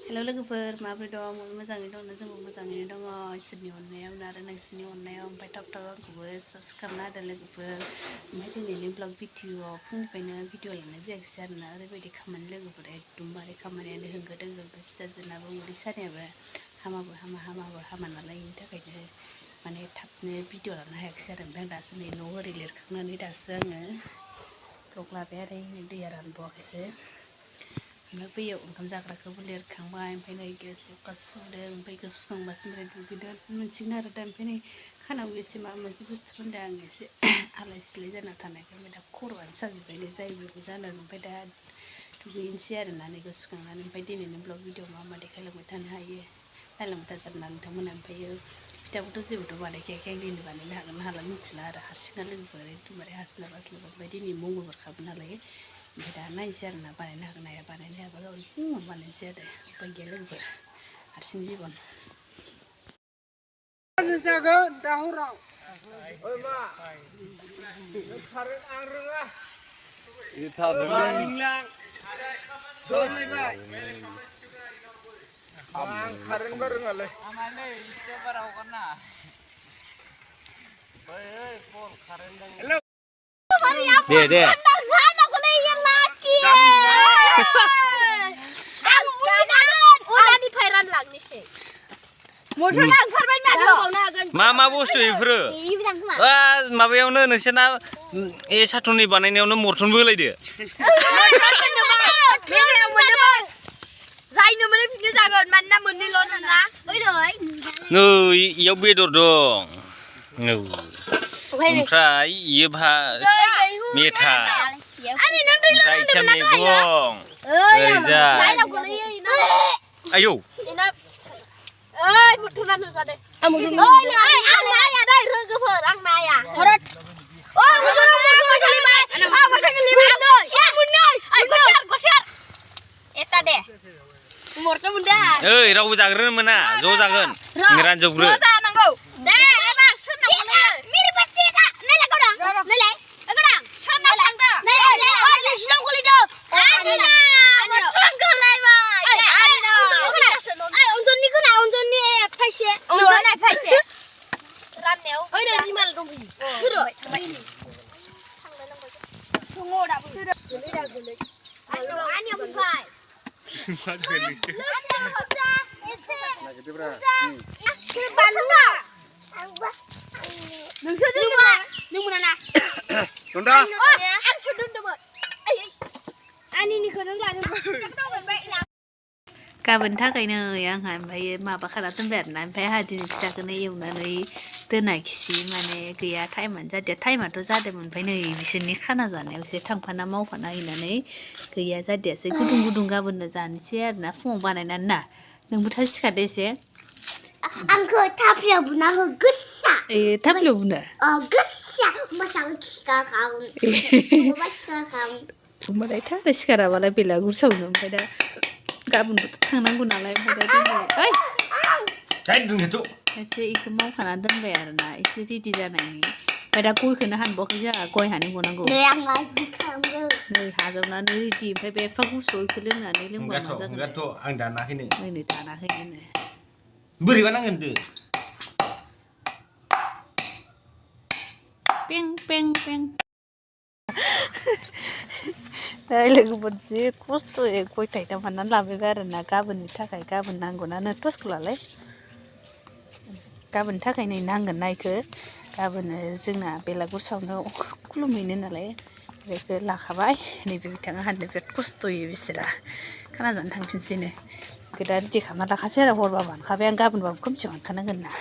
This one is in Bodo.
हेल' लोगोफोर माबोरै दं मोजाङै दं ना जोंबो मोजाङैनो दङ इसोरनि अननायावनो आरो नोंसोरनि अननायाव ओमफ्राय थाब आंखौबो साबस्क्राइब खालामना होदो लोगोफोर ओमफ्राय दिनैनि ब्लग भिडिअ'आव फुंनिफ्रायनो भिडिअ' लानाय जायाखिसै आरोना ओरैबायदि खामानि लोगोफोर एकदमबारे खामानियानो होंगो दोंगो फिसाजोनाबो उदै सानायाबो हामाबो हामा नालाय बेनि थाखायनो माने थाबनो भिडिअ' लानो हायाखिसै आरो ओमफ्राय दासो नै न' ओरै लिरखांनानै दासो आङो ब्लग लाबाय आरो दैया रानबावाखैसो ओमफ्राय बैयाव ओंखाम जाग्राखौबो लिरखांबाय ओमफ्राय नै गेस अखा सुदों ओमफ्राय बेखौ सुखांबासो ओमफ्राय दुगैनो मोनसिगोन आरो दा ओमफ्राय नै खानायाव एसे माबा मोनसे बुस्थु फोनदों आं एसे आलाय सिलाय जाना थानायखाय ओमफ्राय दा खर'आनो साजोब्बाय नै जायो बेबो जानानै ओमफ्राय दा दुगैनोसै आरोना नैखौ सुखांनानै ओमफ्राय दिनैनि ब्लग भिडिअ मा देखायलांबाय थानो हायो नायलांबाय थाथारना नोंथांमोना ओमफ्रायो फिथाखौथ' जेबोथ' बानायखायाखै आं दिनै बानायनो हागोन ना हाला मिथिला आरो हारसिंना लोगोफोर एकदमबारे हास्लाबा ओमफ्राय दिनै मंगलबारखाबो नालाय ओमफ्राय दा नायनोसै आरोना बानायनो हागोन ना हाया बानायनो हायाबा गाबोन फुङाव बानायनोसै आरो उपाय गैया लोगोफोर हारसिं जिबन जागोन दा हराव ओइ मा खारेन आं रोङा लिंलां दोनलायबाय आं खारेनबो रोङालै आमानै इसे बारा हगारना ओइ फन खारेन दं दे मा बुस्थु बेफोरो माबायावनो नोंसोरना ए साथुननि बानायनायावनो मरथनबो होलायदो जायनो माने बिदिनो जागोन मानोना मोननैल' ना नै इयाव बेदर दं ओमफ्राय इयो मेथा ओमफ्राय इसा मैगं ओरैजा आयौ ओइ मुथुनानो जादे ओइ आं नाया दै रोगोफोर आं नाया हरत ओइ गसेर एटा दे मरथ' मोनदो ओइ रावबो जाग्रोनो मोना ज' जागोन रानजोबग्रो ज' जानांगौ दे एबार सोरनाव मेरे पास देगा नैलाय गडा नैलाय गडा सोरनाव थांदो नैलाय ओइ लेसिनाव गलिदो आनिना मरथ'न गलायबाय आनिना ओइ अनजननि खोना अनजननि फायसे अनजननि फायसे राननायाव ओइ नै निमाल दंफैयो सोरो थांबाय दङ दाबो गोलै आनियाव फैबाय मा गोलैखो एसे नागिरदोब्रा एसे बालुआ नोंसोर नों मोनाना दन्दा आं सो दोनदोंमोन आनिनिखौ नों लादों गाबोन थाखायनो आंहा ओमफ्राय माबा खाना दोनबाय आरोना ओमफ्राय आंहा दिनै फिथाखौनो एवनानै दोनाखिसै माने गैया टाइमानो जादिया टाइमाथ' जादोंमोन ओमफ्राय नै बिसोरनि खाना जानायावसो थांफाना मावफाना हैनानै गैया जादियासै गुदुं गाबोननो जानोसै आरोना फुङाव बानायनानै ना नोंबो थाब सिखारदो एसे आंखौ थाफ्लियाव बुना हो गोसा ए थाफ्लियाव बुनो गोसा मोजां सिखारखागोन होमबालाय थाब सिखाराबालाय बेलागुर सावनो ओमफ्राय दा गाबोनबोथ' थांनांगौ नालाय ओमफ्राय दा दिनै एसे इखौ मावखाना दोनबाय आरोना एसे रेडि जानायनि ओमफ्राय दा गयखौनो हानबावाखै जोंहा गय हानगौनांगौ नै हाजावनानै रेडि ओमफ्राय बे एफा गुसु इखौ लोंनानै लोंबा मा जागोन आं दानाखैनो नै दानाखैनो बोरैबा नांगोन दो पें पें पें लोगोफोर जि खस्थ'यै गय थाइथाम हाननानै लाबोबाय आरोना गाबोननि थाखाय गाबोन नांगौना नों टर्सखौ लालाय गाबोननि थाखाय नै नांगोन ना इखौ गाबोन जोंना बेलागुर सावनो खुलुमहैनो नालाय बेखौ लाखाबाय नैबे बिथाङा हाननो बिराद खस्थ'यै बिसोरा खाना जानो थांफिनसैनो बेखौ दा रेडि खालामना लाखासै आरो हरबाबो हानखाबाय आं गाबोनबाबो खोमसियाव हानखानांगोन ना